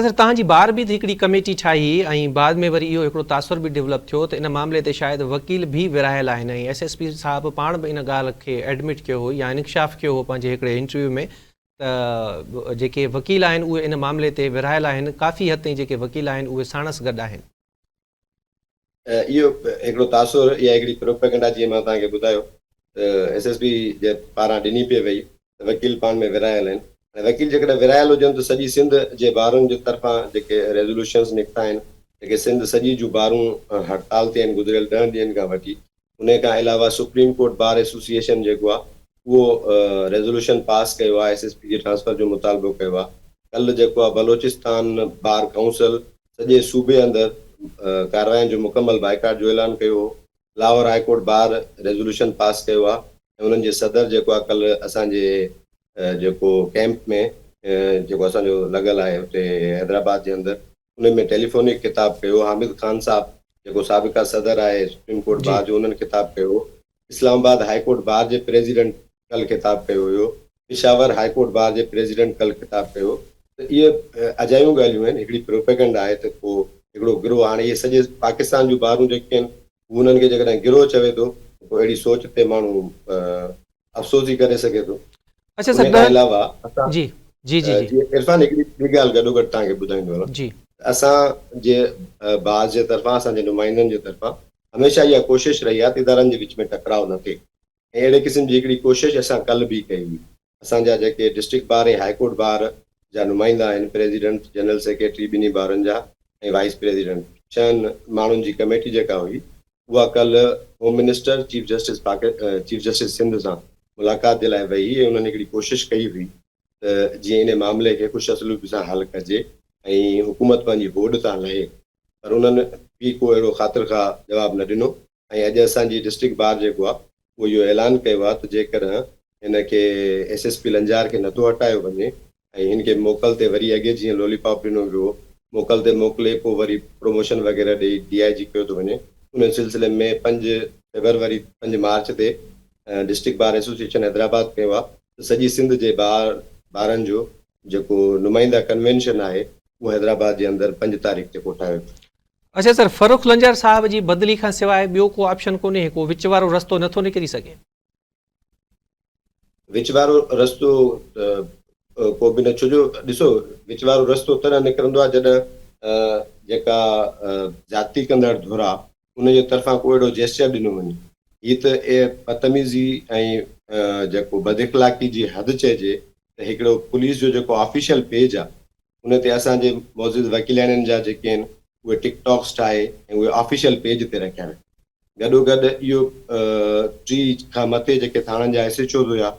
سر توهان جي بار به ته هڪڙي ڪميٽي ٺاهي ۽ بعد ۾ وري اهو هڪڙو تاثر به ڊولپ ٿيو ته ان معاملي تي شايد وڪيل به ورهايل آهن ۽ ايس ايس پي صاحب پاڻ به ان ڳالهه کي ايڊمٽ ڪيو هو يا انڪشاف ڪيو هو پنهنجي هڪڙي انٽرويو ۾ ته جيڪي وڪيل آهن اهي ان معاملي تي ورهايل آهن ڪافي حد تائين جيڪي وڪيل آهن اهي ساڻس گڏ آهن. اهو هڪڙو تاثر يا هڪڙي پروپيگنڊا جيئن مان توهان کي ٻڌايو ته ايس ايس پي جي پاران ڏني پئي وئي ته وڪيل پاڻ ۾ ورهايل آهن. هاڻي وڪيل جيڪڏهن ورهايل هجن ته سڄي سنڌ جي بارن جي طرفان جيڪي ريزولوشنز نڪتا آهن، جيڪي سنڌ سڄي جون بارون هڙتال تي آهن گذريل ڏهن ڏينهن کان وٺي، انهي کان علاوه سپريم ڪورٽ بار ايسوسيئيشن جيڪو آهي اهو ريزولوشن پاس ڪيو آهي ايس ايس پي جي ٽرانسفر جو مطالبو ڪيو آهي. ڪلهه جيڪو آهي بلوچستان بار ڪائونسل سڄي صوبي اندر ڪاررواين جو مڪمل بائيڪاٽ جو اعلان ڪيو هو. Lahore high court bar resolution pass ڪيو آهي ۽ انهن جي صدر جيڪو آهي ڪلهه اسان جي جيڪو ڪئمپ ۾ جيڪو اسان جو لڳل آهي اتي حيدرآباد جي اندر ان ۾ ٽيليفونڪ خطاب ڪيو. حامد خان صاحب جيڪو سابقه صدر آهي سپريم ڪورٽ بار جو انهن خطاب ڪيو هو. اسلام آباد هاء ڪورٽ بار جي پريزيڊنٽ ڪلهه خطاب ڪيو هيو، پشاور هاء ڪورٽ بار جي پريزيڊنٽ ڪلهه خطاب ڪيو ته اهي اجايون ڳالهيون آهن، هڪڙي پروپيگنڊا آهي ته ڪو هڪڙو گروهه هاڻي اهي سڄي پاڪستان جون بارون جيڪي آهن هو انهن کي جيڪڏهن گروهه چوي ٿو ته پوء اهڙي سوچ تي ماڻهو افسوس ئي ڪري سگهي ٿو. اڇا سر ان کان علاوه اسان جي جي جي جي عرفان هڪڙي ٻي ڳالهه گڏوگڏ توهان کي ٻڌائيندو هلان جي اسان جي بار جي طرفان اسان جي نمائندن جي طرفان هميشه اها ڪوشش رهي آهي ته ادارن جي وچ ۾ ٽڪراء نه ٿئي ۽ اهڙي قسم جي هڪڙي ڪوشش اسان ڪلهه به ڪئي هئي. اسان جا جيڪي district bar ۽ high court bar جا نمائندا آهن، پريزيڊنٽ، جنرل سيڪريٽري ٻنهي بارن جا ۽ وائيس پريزيڊنٽ، ڇهن ماڻهن جي ڪميٽي جيڪا هئي اها ڪلهه home minister, chief justice chief justice Sindh سان ملاقات جي لاء وئي هئي ۽ انهن هڪڙي ڪوشش ڪئي هئي ته جيئن انهي معاملي کي خوش اسلوبي سان حل ڪجي ۽ حڪومت پنهنجي هوڏ تان لهي پر انهن به ڪو اهڙو خاطر خواهه جواب نه ڏنو ۽ اڄ اسان جي ڊسٽرڪٽ بار جيڪو آهي اهو اهو اعلان ڪيو آهي ته جيڪڏهن هن کي ايس ايس پي لنجار کي نٿو هٽايو وڃي ۽ هن کي موڪل تي وري اڳي جيئن لولي پاپ ڏنو ويو هو موڪل تي موڪلي پوء وري پروموشن وغيره ڏئي ڊي I جي ڪيو ٿو وڃي ان سلسلي ۾ پنج فيبروري پنج مارچ تي ڊسٽرڪٽ بار ايسوسيئيشن حيدرآباد ڪيو آهي ته سڄي سنڌ جي بار بارن جو جيڪو نمائنده ڪنوينشن آهي اهو حيدرآباد جي اندر پنج تاريخ تي ڪوٺايو ويندو. اڇا سر فرخ لنجار صاحب جي بدلي کان سواء ٻيو ڪو آپشن ڪونهي ڪو وچ وارو رستو نٿو نڪري سگهي. وچ وارو رستو ته ڪو به نه ڇو جو ڏسو وچ وارو رستو تڏهن نڪرندو آهي جڏهن جيڪا زيادتي ڪندڙ ڌر آهي ان جي طرفان ڪو اهڙو جيسچر ڏنو وڃي. هي ته بدتميزي ۽ جيڪو بداخلاقي جي حد چئجي ته هڪڙو پوليس جو جيڪو آفيشل پيج آ ان تي اسان جي معزز وڪيلياڻين جا جيڪي آهن اهي ٽڪ ٽاڪس ٺاهي ۽ اهي آفيشل پيج تي رکيا ويا. گڏوگڏ اهو ٽي کان مٿي جيڪي ٿاڻن جا ايس ايڇ اوز هيا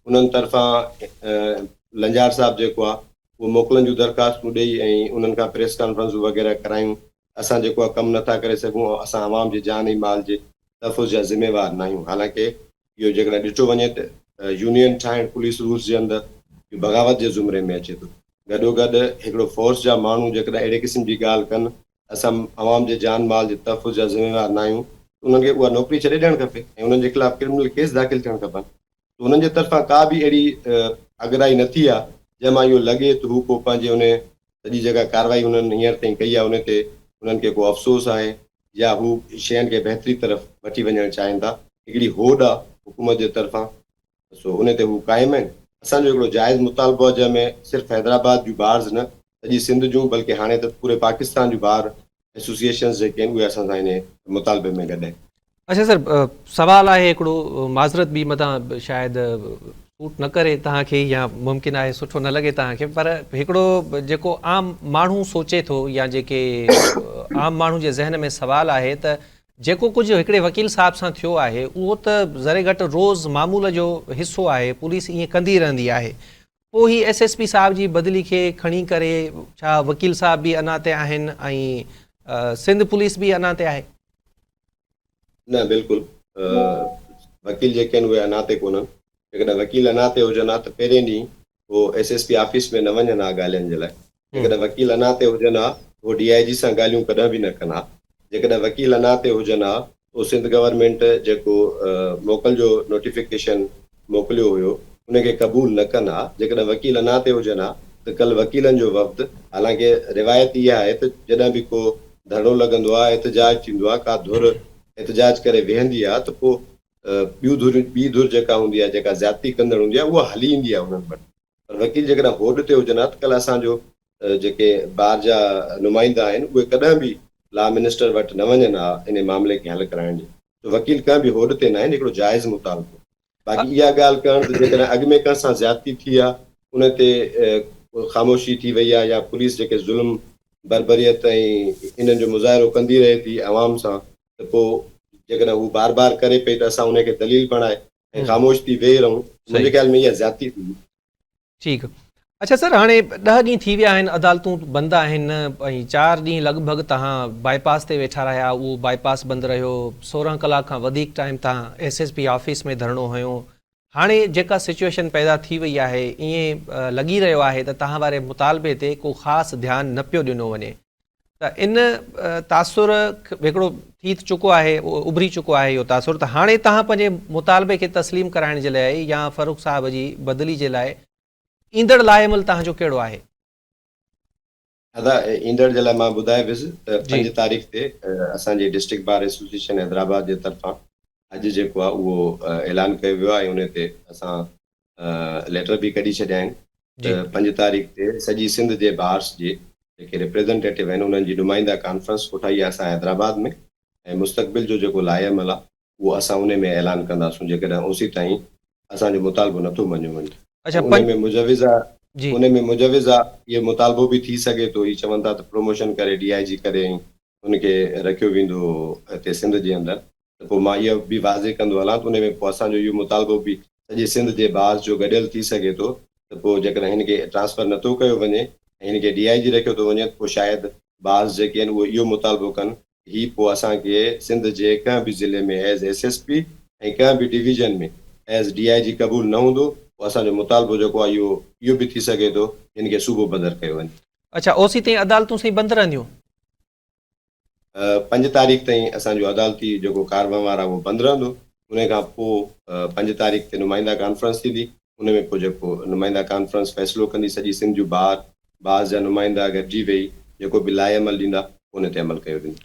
انهن طرفان لنجار صاحب جيڪو آ اهو موڪلن جون درخواستون ڏئي ۽ انهن کان پريس ڪانفرنسون وغيره ڪرايون اسان جيڪو آ ڪم نٿا ڪري سگهون ۽ اسان عوام جي جان ۽ مال جي تحفظ جا ذميوار ناهيون حالانڪه اهو جيڪڏهن ڏٺو وڃي ته يونين ٺاهڻ پوليس رولز جي اندر اهو بغاوت جي زمري ۾ اچي ٿو گڏوگڏ هڪڙو فورس جا ماڻهو جيڪڏهن اهڙي قسم جي ڳالهه ڪن ته اسان عوام جي جان مال جي تحفظ جا ذميوار ناهيون ته انهن کي اها نوڪري ڇڏي ڏيڻ کپي ۽ انهن جي خلاف ڪرمنل ڪيس داخل ٿيڻ کپن ته انهن جي طرفان ڪا به اهڙي اڳرائي نه ٿي آهي جنهن مان اهو لڳي ته هو ڪو پنهنجي ان سڄي جيڪا ڪارروائي انهن هينئر تائين ڪئي آهي ان تي انهن کي ڪو افسوس آهي يا هو شين کي بهتري طرف وٺي وڃڻ چاهين ٿا. هڪڙي هوڏ آهي حڪومت جي طرفان سو ان تي هو قائم آهن. اسان جو هڪڙو جائز مطالبو آهي جنهن ۾ صرف حيدرآباد جون بارز نه سڄي سنڌ جون بلڪه هاڻي ته پوري پاڪستان جون بار ايسوسيئيشنز جيڪي آهن اهي اسان سان انهي مطالبي ۾ گڏ آهن. اڇا سر سوال آهي هڪڙو معذرت به متان شايد سوٽ نه ڪري توهان کي يا ممڪن آهي سٺو نه لڳي توهان کي پر هڪڙو جيڪو عام ماڻهو سوچي ٿو يا جيڪي عام ماڻهو جي ذهن ۾ سوال آهي ته جيڪو ڪجهه هڪڙي وڪيل صاحب سان ٿيو آهي اهو ته ذري گهٽ روز معمول جو حصو آهي پوليس ائين ڪندي رهندي آهي پوء هي ايس ايس پي صاحب جي بدلي کي کڻي ڪري ڇا وڪيل صاحب به انا تي آهن ۽ سنڌ پوليس به انا تي آهي؟ نه بلڪل وڪيل جيڪي آهن اهي انا تي ڪونهن جيڪڏهن وڪيل انا تي هجن ها ته پهرين ڏينهن هو ايس ايس پي آفيس ۾ نه وڃن ها ڳالهين جي لاء جيڪڏهن وڪيل انا تي هجن ها ته هو ڊي I جي سان ڳالهيون ڪڏهن به نه ڪن ها جيڪڏهن وڪيل انا تي هجن ها ته سنڌ گورنمينٽ جيڪو موڪل جو نوٽيفڪيشن موڪليو هيو ان کي قبول نه ڪن ها جيڪڏهن وڪيل انا تي هجن ها ته ڪلهه وڪيلن جو وفد، حالانڪه روايت اها آهي ته جڏهن به ڪو ڌرڻو لڳندو آهي، احتجاج ٿيندو آهي، ڪا ڌر احتجاج ڪري ويهندي آهي ته پوء ٻيون ڌريون، ٻي ڌر جيڪا هوندي آهي، جيڪا زيادتي ڪندڙ هوندي آهي، اها هلي ايندي آهي انهن وٽ. پر وڪيل جيڪڏهن هوڏ تي هجن ها ته ڪلهه اسان جو جيڪي بار جا نمائندا آهن، اهي ڪڏهن به لا منسٽر وٽ نه وڃن ها انهي معاملي کي حل ڪرائڻ جي. ته وڪيل ڪنهن به هوڏ تي ناهن، هڪڙو جائز مطالبو. باقي اها ڳالهه ڪرڻ ته جيڪڏهن اڳ ۾ ڪنهن سان زيادتي ٿي آهي، ان تي خاموشي ٿي وئي آهي يا پوليس جيڪي ظلم، بربريت ۽ انهن جو مظاهرو ڪندي رهي ٿي عوام سان ته پوء جيڪڏهن هو بار بار ڪري پئي ته اسان ان کي دليل بڻائي ۽ خاموش ٿي ويهي رهون، منهنجي خيال ۾ اها زيادتي ٿيندي. ٺيڪ. اڇا سر هاڻي ڏهه ڏينهن ٿي ويا آهن عدالتون بند آهن ۽ چار ڏينهن لڳ ڀڳ توهان بائي پاس تي ويٺا رهيا اهو بائي پاس بند رهيو 16 ڪلاڪ کان وڌيڪ ٽائيم توهان ايس ايس پي آفيس ۾ ڌرڻو هنيو هاڻي جيڪا سچوئيشن پيدا ٿي وئي آهي ائين لڳي رهيو آهي ته توهان واري مطالبي تي ڪو خاص ڌيان نه پيو ڏنو وڃي ته ان تاثر هڪڙو ٿي چڪو آهي، اڀري چڪو آهي اهو تاثر ته هاڻي توهان پنهنجي مطالبي کي تسليم ڪرائڻ جي لاء يا فرخ صاحب جي بدلي جي لاء ايندڙ لاء عمل توهان جو ڪهڙو آهي؟ ادا ايندڙ جي لاء مان ٻڌائي ويس ته 5 تاريخ تي اسان جي ڊسٽرڪٽ بار ايسوسيئيشن حيدرآباد جي طرفان اڄ جيڪو آهي اهو اعلان ڪيو ويو آهي ۽ ان تي اسان ليٽر به ڪڍي ڇڏيا آهن ته 5 تاريخ تي سڄي سنڌ جي بارس جي جيڪي ريپريزنٽيٽو آهن انهن جي نمائنده ڪانفرنس ڪوٺائي آهي اسان حيدرآباد ۾ ۽ مستقبل جو جيڪو لائحه عمل آهي اهو اسان انهي ۾ اعلان ڪنداسون جيڪڏهن اوسيتائين اسان جو مطالبو نٿو مڃيو وڃي ۽ انهي ۾ مجوزه انهي ۾ مجوزه اهو مطالبو به ٿي سگهي ٿو هي چون ٿا ته پروموشن ڪري ڊي I جي ڪري ۽ ان کي رکيو ويندو هتي سنڌ جي اندر ته پوء مان اهو به واضح ڪندو هلان ته ان ۾ پوء اسان جو اهو مطالبو به سڄي سنڌ جي بارز جو گڏيل ٿي سگهي ٿو ته پوء جيڪڏهن هن کي ٽرانسفر نٿو ڪيو وڃي ۽ هن کي ڊي I جي رکيو ٿو وڃي ته پوء شايد بارز جيڪي آهن اهي اهو مطالبو ڪن ته هي پوء اسان کي سنڌ جي ڪنهن به ضلعي ۾ ايز ايس ايس پي ۽ ڪنهن به ڊويزن ۾ ايز ڊي I جي قبول نه هوندو پوء اسان جو مطالبو جيڪو آهي اهو اهو به ٿي سگهي ٿو هن کي صوبو بدر ڪيو وڃي. اڇا اوسيتائين عدالتون سائين بند رهنديون؟ 5 تاريخ تائين اسان جو عدالتي جيڪو ڪار وهنوار آهي اهو بند رهندو ان کان پوء 5 تاريخ تي نمائنده ڪانفرنس ٿيندي ان ۾ پوء جيڪو نمائنده ڪانفرنس فيصلو ڪندي سڄي سنڌ جون بار باز جا نمائندا گڏجي ويهي جيڪو به لائحه عمل ڏيندا ان تي عمل ڪيو ويندو.